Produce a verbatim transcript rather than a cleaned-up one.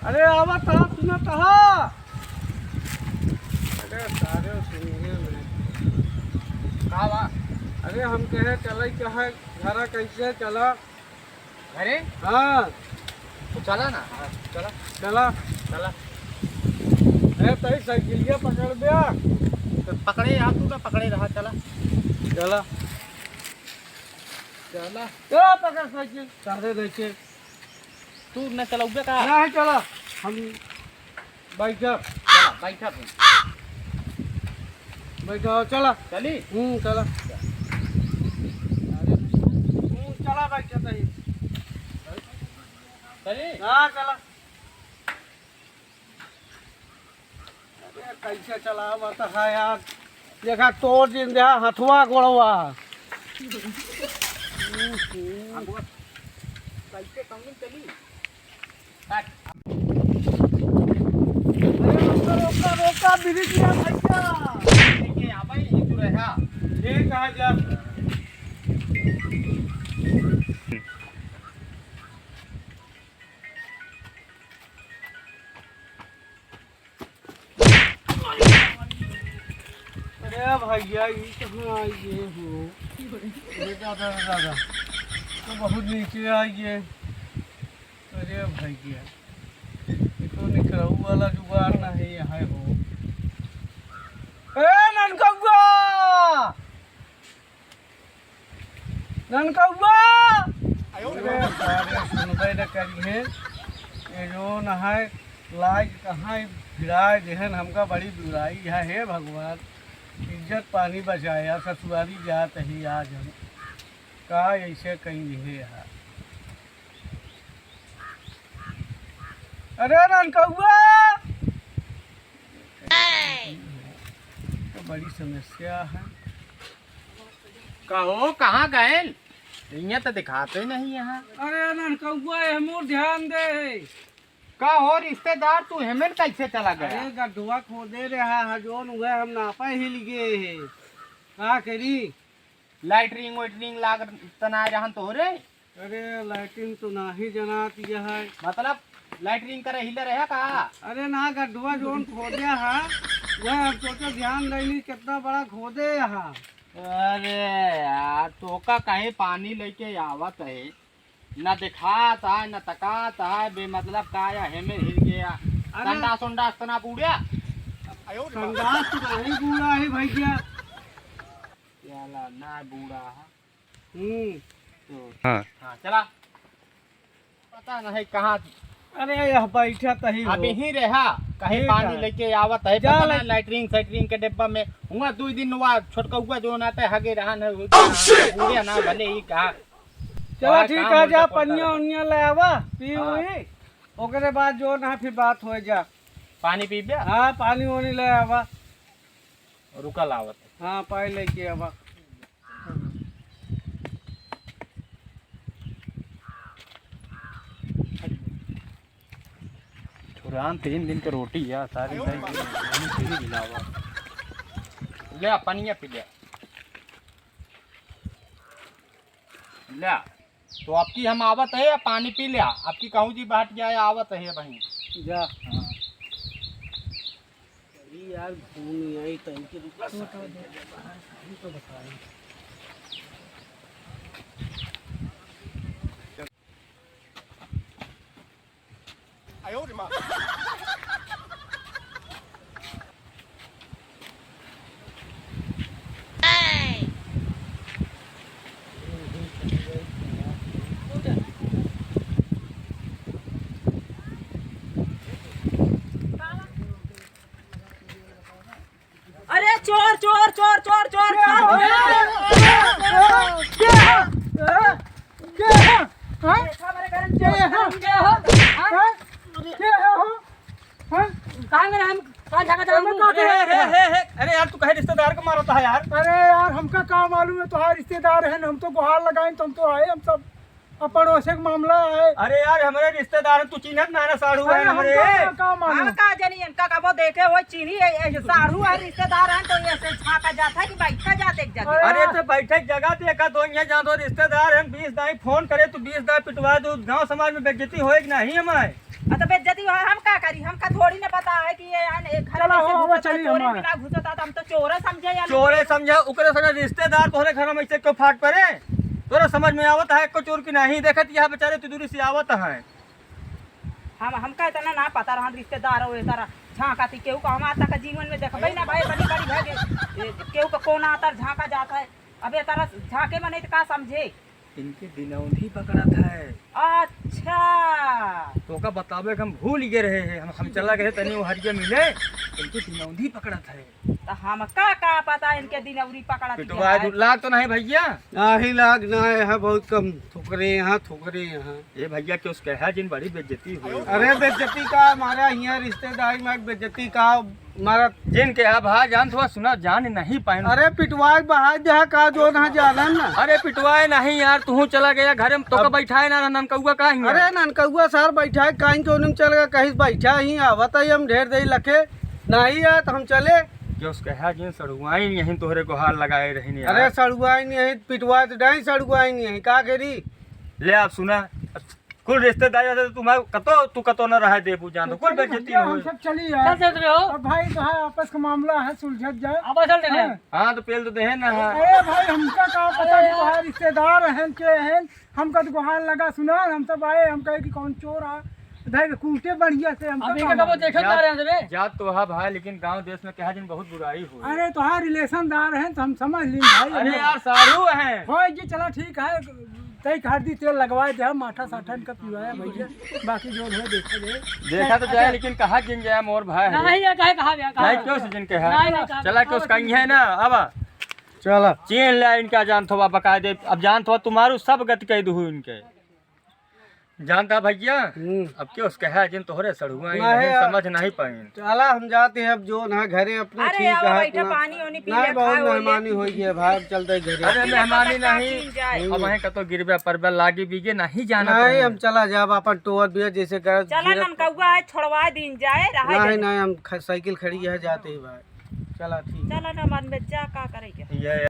अरे आवा तहा, सुना तहा। अरे सारे सुनिए में। का बा? अरे हम कहे चले कहे घरा कैसे चला? घरे? हाँ। तो चला ना। हाँ, चला। चला। चला। ए, तई साइकिलिया पकड़ द्या। तो पकड़े आप, तू ना पकड़े रहा, चला। चला। चला। चला, पकड़ साइकिल। चढ़े देखे। तू न चलउबे का? नहीं, चला। हम बैठा। चला, बैठा तू। बैठा, चला। चली? हम्म, चला। अरे, हम्म, चला, बैठा तही। चली? हाँ, चला। अरे, कैसे चलावत है यार? देखा, तोड़ दिन दे हथवा गोड़वा। कैसे कौन चली? अरे रोका, रोका, रोका, ब्रेक लिया भैया। ठीक है, आ भाई, यहीं तू रहा। ठीक है, जा। अरे भैया, ई कहाँ आइए हो? अरे दादा, दादा, तो बहुत नीचे आइए। अरे भैया, ये तो निकरऊ वाला जुगाड़ ना है यहाँ हो। ए ननकौआ! ननकौआ! अरे सारे सुनबे न करिहे। ये जो न है, लाज कहाँ भिड़ाए देहन हमका, बड़ी बुराई है। हे भगवान, इज्जत पानी बचाया, ससुरारी जात ही आज हम। का ऐसे कहीं है यार? अरे ननकौआ! तो बड़ी समस्या है। कहो, कहाँ गएल? इहाँ तो दिखाते नहीं यहाँ। अरे ननकौआ, एहमोर ध्यान दे। का हो रिश्तेदार, तू हेमेन कैसे चला गया? अरे गड्ढवा खोदे रहा है जोन, उहे हम नापे हिल गए हैं। का करी? लैट्रिन वैट्रिन लाग तना रहन तोहरे? अरे लैट्रिन तो नाही जनात यह है। मतलब लैट्रिन करे हिले रहे का? अरे ना, गड्ढवा जोन खोदे है, वह हम सोचे ध्यान देनी कितना बड़ा खोदे है। अरे यार, तोका कहीं पानी लेके आवत है, ना देखात है, ना तकात है, बेमतलब का या हेमे हिल गया। अरे संडास उंडास तना बूढ़ा? संडास तो नाही बूढ़ा है भैया। याला ना बूढ़ा है। हम्म। तो हाँ। हाँ, चला। पता नहीं कहाँ। अरे, यह बैठा तही हो। अभी ही रहा, कहीं ठीक पानी है। लेके आवत है, जा पता ले। ना लैट्रिन सैट्रिन के डिब्बा में। हुआ दो दिन हुआ, छोटका हुआ जो नाते हगे रहन है, Oh, shit! बूढ़े ना भले ही कहा। चला, वहाँ ठीक काम है, उल्टा जा, पुल्टा पनिया रहा। उनिया ले आवा, पी हाँ। हुई। ओकरे बाद जो ना फिर बात हो जा। पानी पीबे? हाँ, पानी वानी ले आवा। रुका लावत है। हाँ, पानी लेके आवा। छुरान तीन दिन के रोटी या सारी नहीं मिलावा। ले आ, पानिया पी ले। ले आ। तो आपकी हम आवत है या पानी पी ले आ। आपकी कहूँ जी बाट जाए आवत है भाई। जा। हाँ। अरे यार, घूम आई तो इनके रुपया तो सारे दे दे। हम तो बता रहे हैं। अरे चोर, चोर, चोर, चोर, चोर, चोर। के हो? के हो? के हो? हाँ? देखा हमारे घर में के हो? चोर, के हो? हाँ? हाँ? के हो? हाँ? कहाँ गए हम? कहाँ झाका चला अरे, तू? अरे, अरे, अरे, अरे, अरे यार, तू कहे रिश्तेदार को मारता है यार? अरे यार, हमका का मालूम है तुम्हारे रिश्तेदार हैं, हम तो गुहार लगाए तो हम तो आए, हम सब अब पड़ोसे के मामला है। अरे यार, हमरे रिश्तेदार हैं, तू चिन्हत ना, ना साढ़ू अरे है हमरे। हमका का, का मालूम? हम का जानी, इनका कबो देखे हो, चिन्ही है, ये साढ़ू है, रिश्तेदार हैं, तो ये ऐसे झांका जाता है कि बैठा जाते एक जगह। अरे अरे तो बैठे जगह देखा दो, यहाँ जहाँ दो रिश्तेदार हैं, बीस दाई फोन करे, तू बीस दाई पिटवा दो, गांव समाज में बेइज्जती होए कि नहीं हमारे? आ, तो बेइज्जती है, हम का करी? हमका थोड़ी ना पता है कि ये आन-, एक घर चला में से हो, घुसता है, चली चोरी हमारे। बिना घुसता, तो हम तो चोरे समझे या चोरे समझे, ओकरे सने रिश्तेदार तोहरे घर में ऐसे क्यों फाट पड़े? तोरे समझ में आवत है, को चोर की नहीं देखत, यहाँ बेचारे तू दूरी से आवत है। हम, हमका इतना ना पता रहा, रिश्तेदार हो, इतना झांका थी, केहू का हमार तक जीवन में देखबे ना भाई, बड़ी बड़ी भगे, ए, केहू का कौन आतर झांका जात है। अब ये तरह झांके में नहीं तो का समझे? इनके दिनौंधी पकड़त है। अच्छा। तोका बतावे के हम भूल गए रहे हैं, हम, हम चला गए तनी वो हरिया मिले, इनके दिनौंधी पकड़त है। तो हमका का पता इनके दिनौरी पकड़त पिटवा है। दू लाख तो नहीं भैया? नाही लाख ना है, बहुत कम, थोकरे यहाँ, थोकरे यहाँ। ये भैया क्यों कहा जिन बड़ी बेइज्जती हुई। अरे बेइज्जती का हमारा यहाँ रिश्तेदारी में बेइज्जती का मारा। जिन कहा भा जान थोड़ा सुना जान नहीं पाए। अरे पिटवाए बहाय दे का जो ना जानन ना। अरे पिटवाए नहीं यार, तू चला गया घरे में, तो का अब बैठाए ना ननकौआ का हियां? अरे ननकौआ सर बैठाए काइन के उन्हीं चल गया, कहीं बैठा ही आवत है, हम ढेर देर लखे नहीं आए तो हम चले। जो उसके है जिन सड़ुआइन यहीं तोहरे को हार लगाए रही नहीं अरे यार। सड़ुआइन यहीं पिटवाए तो नहीं सड़ुआइन यहीं का करी? ले आप सुना, कुल रिश्तेदार आते तो तुम्हारे कतो, तू कतो न रहे देबू जान, तो कुल चली बेइज्जती भैया, हो। हम सब चली यार। चल, चल रहे हो। अब भाई तो है, आपस का मामला है, सुलझत जाए। अब चल रहे हैं। हैं? हाँ, तो पेल तो देहे ना है। अरे भाई, हमका का पता अरे कि यार। तुम्हारे रिश्तेदार हैं, के हैं, हमका तो गुहार लगा, सुना, हम सब आए, हम कहे कि कौन चोर आ, धर के कूटे बढ़िया से, हम अब सब इनका काम कबो है। देखत ना रहे हैं रे। जात तो हा भाई, लेकिन गांव देश में कहा जिन बहुत बुराई हुई। अरे, तुम्हारे रिलेशनदार हैं, तो हम समझ ली भाई, अरे हम यार, साढ़ू हैं। भाई जी, चला ठीक है, तई हरदी तेल लगवाए दे, माठा साठा इनका पिवाया भैया, बाकी जो है देखा जाए। देखा तो जाए, लेकिन कहा जिन जाए मोर भाई है। नहीं, ये कहे कहा गया, कहा नहीं, गया। क्यों से जिन कहा? नहीं, नहीं, कहा चला गया। क्यों से कहीं है ना, अब चला। चेन ला इनका जान थोबा बकायदे, अब जान थोबा तुम्हारू सब गति कह दू इनके। जानता भैया, हम्म। अब क्यों उसके है जिन तोहरे सड़ुआ ही नहीं नहीं, है, समझ नहीं पाइन। चला हम जाते हैं अब जो ना घरे अपने अरे, ठीक आओ है बैठा, अपना। पानी ओनी पी नहीं, ले, बहुत खाओ, मेहमानी ले। होई है भाई, अब चलते हैं घरे। अरे, मेहमानी नहीं, हम्म। अब वहीं कतो गिरबे परबे लागी बीगे नहीं जाना नहीं, पड़े। हम चला जाब अपन टोवर बिया जैसे कर चला गिरत ननकौआ है, छोड़वा दीन जाए, रहा नहीं, दे। नहीं, हम ख-, साइकिल खड़ी है, जाते ही भाई। चला ठीक। चला ना मन में जा, का करेंगे? ये